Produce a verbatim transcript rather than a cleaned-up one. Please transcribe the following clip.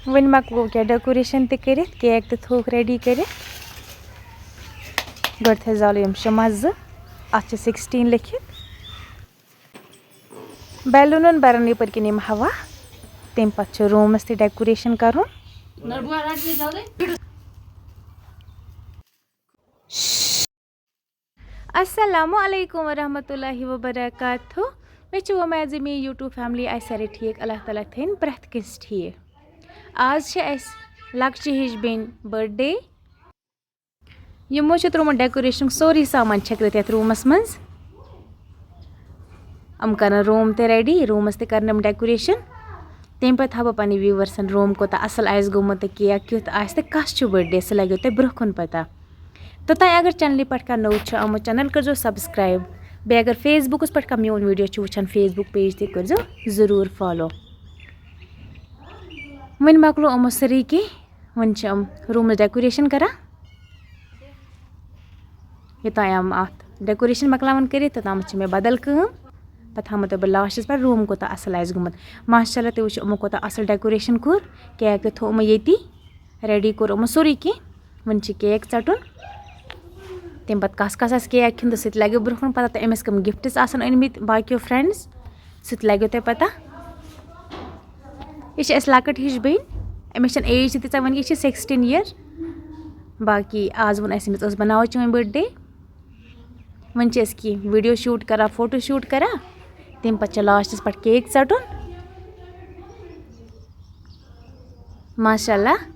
وۄنۍ مۄکلو کیٛاہ ڈیکوریشن تہِ کٔرِتھ، کیک تہِ تھووُکھ ریڈی کٔرِتھ۔ گۄڈٕ تھٲے زالو یِم شمع زٕ، اَتھ چھِ سِکِسٹیٖن لیکھِتھ۔ بیلوٗنن بَرَن یَپٲرۍ کِنۍ یِم ہوا، تَمہِ پَتہٕ چھُ روٗمَس تہِ ڈیکوریشن کَرُن۔ السلام علیکم ورحمۃ اللہ وبرکاتہ۔ مےٚ چھِ وۄمید زِ میٛٲنۍ یوٗٹیوٗب فیملی آسہِ سارے ٹھیٖک۔ اللہ تعالیٰ تھٲیِن پرٛٮ۪تھ کٲنٛسہِ ٹھیٖک۔ آز چھِ اَسہِ لۄکچہِ ہِش بیٚنہِ بٔرتھ ڈے۔ یِمو چھُ ترٛوومُت ڈیکوریشنُک سورُے سامان چھٔکرِتھ یَتھ روٗمَس منٛز۔ یِم کَرَن روٗم تہِ ریڈی، روٗمَس تہِ کَرَن یِم ڈیکوریشن۔ تَمہِ پَتہٕ ہاوٕ بہٕ پنٛنہِ ویوٗورسَن روٗم کوٗتاہ اَصٕل آسہِ گوٚمُت تہٕ کیک کیُتھ آسہِ تہٕ کَس چھُ بٔرتھ ڈے، سُہ لَگیو تۄہہِ برٛونٛہہ کُن پَتہ۔ توٚتام اگر چینلہِ پٮ۪ٹھ کانٛہہ نوٚو چھُ آمُت، چینل کٔرۍزیو سبسکرایب۔ بیٚیہِ اگر فیس بُکَس پٮ۪ٹھ کانٛہہ میون ویٖڈیو چھُ وٕچھان، فیس بُک پیج تہِ کٔرۍزیو ضروٗر فالو۔ وۄنۍ مۄکلو یِمو سٲری کینٛہہ، وۄنۍ چھِ یِم روٗمَس ڈیکوریشن کَران۔ یوٚتام یِم اَتھ ڈیکوریشن مۄکلاوَن کٔرِتھ، توٚتامَتھ چھِ مےٚ بدل کٲم۔ پَتہٕ ہاومو تۄہہِ بہٕ لاسٹَس پٮ۪ٹھ روٗم کوٗتاہ اَصٕل آسہِ گوٚمُت۔ ماشاء اللہ، تُہۍ وٕچھِو یِمو کوٗتاہ اَصٕل ڈیکوریشن کوٚر۔ کیک تہِ تھوٚو یِمو ییٚتی۔ ریڈی کوٚر یِمو سورُے کینٛہہ۔ وۄنۍ چھِ کیک ژَٹُن۔ تَمہِ پَتہٕ کَس کَس آسہِ کیک کھیوٚن تہٕ سُہ تہِ لَگیو برٛونٛہہ کُن پَتہ۔ تہٕ أمِس کَم گِفٹٕس آسَن أنۍمٕتۍ باقیو فرٛٮ۪نٛڈٕز، سُہ تہِ لَگیو تۄہہِ پَتہ۔ یہِ چھِ اَسہِ لۄکٕٹ ہِش بیٚنہِ۔ أمِس چھَنہٕ ایج تہِ تیٖژاہ وۄنۍ، یہِ چھِ سِکِسٹیٖن یِیَر۔ باقی آز ووٚن اَسہِ أمِس، "ٲس بَناوو چٲنۍ بٔرتھ ڈے۔" وۄنۍ چھِ أسۍ کینٛہہ ویٖڈیو شوٗٹ کَران، فوٹو شوٗٹ کَران۔ تَمہِ پَتہٕ چھِ لاسٹَس پٮ۪ٹھ کیک ژَٹُن۔ ماشاء اللہ۔